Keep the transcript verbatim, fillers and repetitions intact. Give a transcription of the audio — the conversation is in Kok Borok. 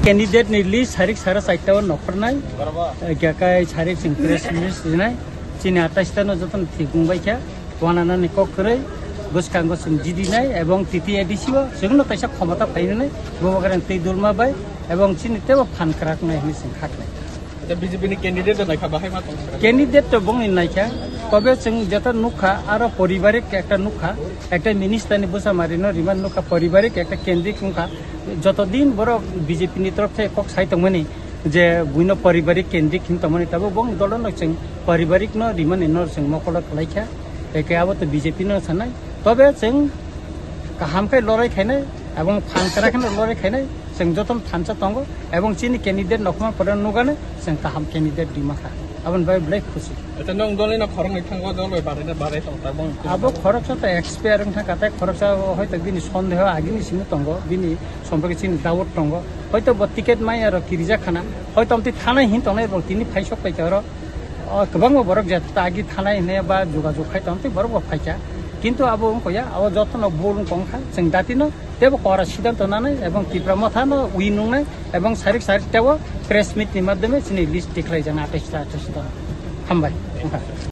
Candidate ni list sarik sara chaita o nokhornai, eh, khe kai sarik chwng press release rinai, chini atais ta no joto no thik wng bai kha, wananani kok kwrwi, bwskango chwng jidinai, ebong T T A D C o chwngno kaisa khomota phainani, Bubagrang twi Dulma bai, ebong chini teibo phan kwrak nai hwnwi chwng khaknai. Acha, B J P ni candidate naikha bahai ma tong. Candidate to bongni naikha, tobe chwng jeta nukha, aro poribarik ekta nukha, ekta minister ni bwsa mari no riman nukha, poribarik ekta kendrik nukha, joto din borok B J P ni torop se kok sai tongmani je buino poribarik kendrik hin tongmani, tabo bong dolo no chwng poribarik no rimani no chwng mokolo khlaikha, eke abo to B J P no sanai, tobe chwng kaham khe lorai khainai, ebong phan kwrak khe lorai khainai, chwng joto thansa tongo, ebong chini candidate nokhma pore nugani chwng kaham candidate rima kha, aboni bai belai khusi. Acha, nwng dol ni no khoroknwi thango, dol bai barai na barai tong ta bong. Abo khoroksa to expire wng thangkha, tei khoroksa hoito bini sondeho agini simi tongo, bini sompake chini doubt tongo, hoito bo ticket maya rok kirijak khana, hoito amtwi thanai hin tongnai rok tini phaisok paikha oro. O kwbangma borok je ta agi thanai hwnwi ba jogajog khai tong tei borok bo phaikha, kintu abo wngkha ya, abo jotono bul wngkha, chwng datino teibo kora sidanto nanai ebong Tipra Motha no wi nungnai ebong sarik sarik teibo press meet ni madhyome chini list tikhlai jana atais ta atais ta. Hambai.